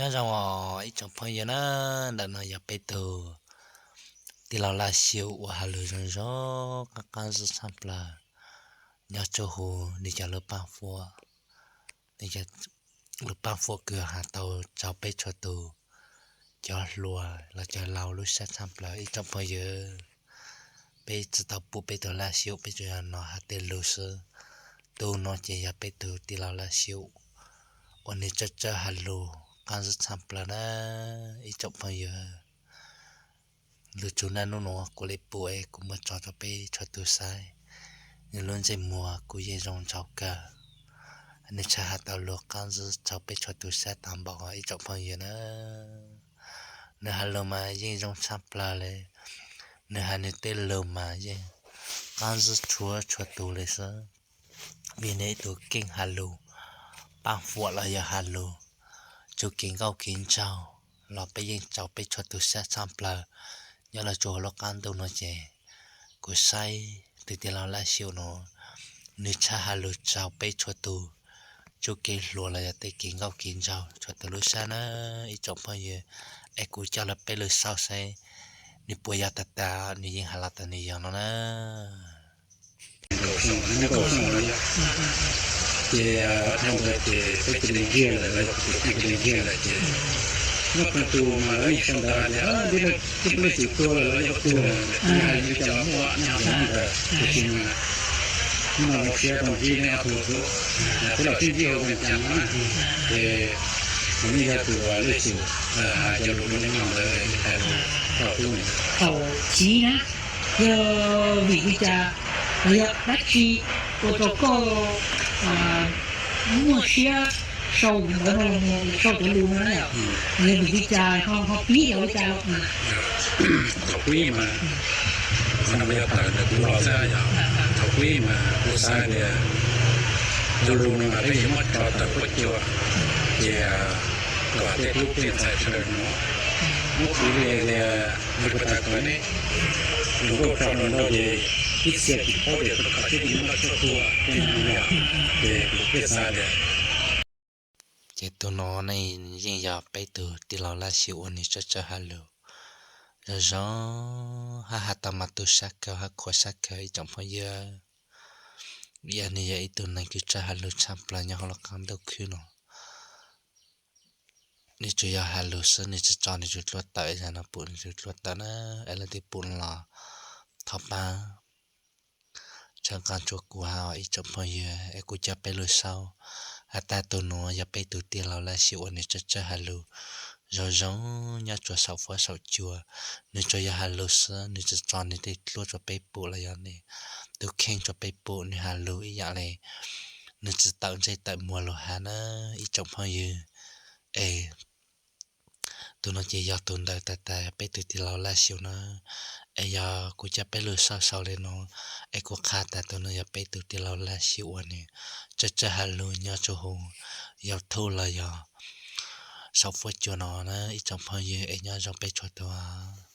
Nyob zoo os ib tsoom phooj ywg na, ntawm no yog peb tug tij laug Laj Xyooj uas has lus zoo zoo qab qab zib tshaj plaws nyob tsuas hu nws cov lus paaj fuam, nws cov lus paaj fuam kws has tau rau peb txhua tus cov hluas los cov laus lub sab tshaj plaws ib tsoom phooj ywg. Peb tsi tau pum peb tug Laj Xyooj, peb tsuas yog hnov has tej lus xwb. Tus no ces yog peb tug tij laug Laj Xyooj uas nws tsawg tsawg has lus qab zib tshaj plaws na ib tsoom phooj ywg. Lus txug naj nub nuav kuv le pum es kuv muab tso rau peb txhua tus saib. Nws lub ntsej muag kuj yeej zoo ntsaum kawg, nws txhaj has tau lus qab zib rau peb txhua tus saib tag npaum ib tsoom phooj ywg na. Nws has lus mas yeej zoo tshaj plaws le, nws has nws tej lus mas yeej qab zib rhuav txhua tus le xwb. Vim nws ib tug keej has lus paaj fuam los yog has lus tsug kev nkauj kev nraug los peb yeej tau peb txhua tus saib tshaj plaws. Nyob los tsuas huv lub qab ntuj no ces kuv saib tus tij laug Laj Xyooj no nws txhaj has lus rau peb txhua tus tsug kev hluas los yog tej kev nkauj kev nraug txhua tus lub sab na ib tsoom phooj ywg. Es kuv coj lug peb lug xauj saib nws puas yog tag tas nws yeej has los tas nws yog no na. Ces dhau ntawd ces peb cia li nkiag lawm, cia li nkiag lawm ces muaj qee tus mas lawv yeej sau ntawv hais tias tij laug Laj Xyooj tuag lawm los yog puag, hais li cas los muaj nyob ntawd, tiam sis mas hnub no zoo siab tau ntsib nej ob tug, peb los sib ntsib hauv Vees Cas no na, ces kuv yeej yog tus Laj Xyooj hais cov lus zoo li no ntawd hais rau tub. Thaum chiv na, yog vim li cas los yog dab tsi ua rau koj muaj siab sau ntawv no, sau cov lus no na, yog vim li cas ho pib yog li cas? Thaum pib mas, no mas yog tawm ntawm kuv los xwb yog, thaum pib mas kuv xav tias cov lus no mas peb yuav muab tso tawm huab cua, ces kom tej tub tej ntxhais sawv daws hnov, muab kuv li tias mus rau tas kom neb hluas nkauj tso hluas nraug ces ib txhia tsis paub tias rau qhov twg noj tshuaj tuag tej no yog, ces kuv thiaj xav tias ces tus no ne yeej yog peb tug tij laug Laj Xyooj uas nws tsawg tsawg has lus zoo zoo, hab has tau mas tu sab kawg hab khuam sab kawg ib tsoom phooj ywg. Yog nws yog ib tug neeg kws tsawg has lus tshaj plaws nyob hauv lub qab ntuj khwb no. Nws tsuas yog has lus xwb, nws tsis tso nws tus dluab tawm, yog no pum nws tus dluab tawm na, es leej twg pum los thov pab tsa nqaa rua kuv hab ib tsoom phooj ywg, es kuv coj peb lug sau. Has tas tus nuav yog peb tug tij laug Laj Xyooj uas nws tsawg tsawg has lus zoo zoo nyob rua saum fuab saum cua. Nws tsuas yog has lus xwb, nws tsis tso nws tej dluab rua peb pum los yog nws tus kheej rua peb pum, nws has lus ib yam le nws tsis tawm ntsej tawm muag lug has na ib tsoom phooj ywg. Es tus no ces yog tus ntawd tag tas peb tug tij laug Laj Xyooj na. Es yog kuv coj peb lug sau sau le nuav, es kuv qha tas tus no yog peb tug tij laug Laj Xyooj uas nws tsawg tsawg has lus nyob rua huv YouTube los yog saum fuab cua no na ib tsoom phooj ywg, es nyob zoo peb txhua tus.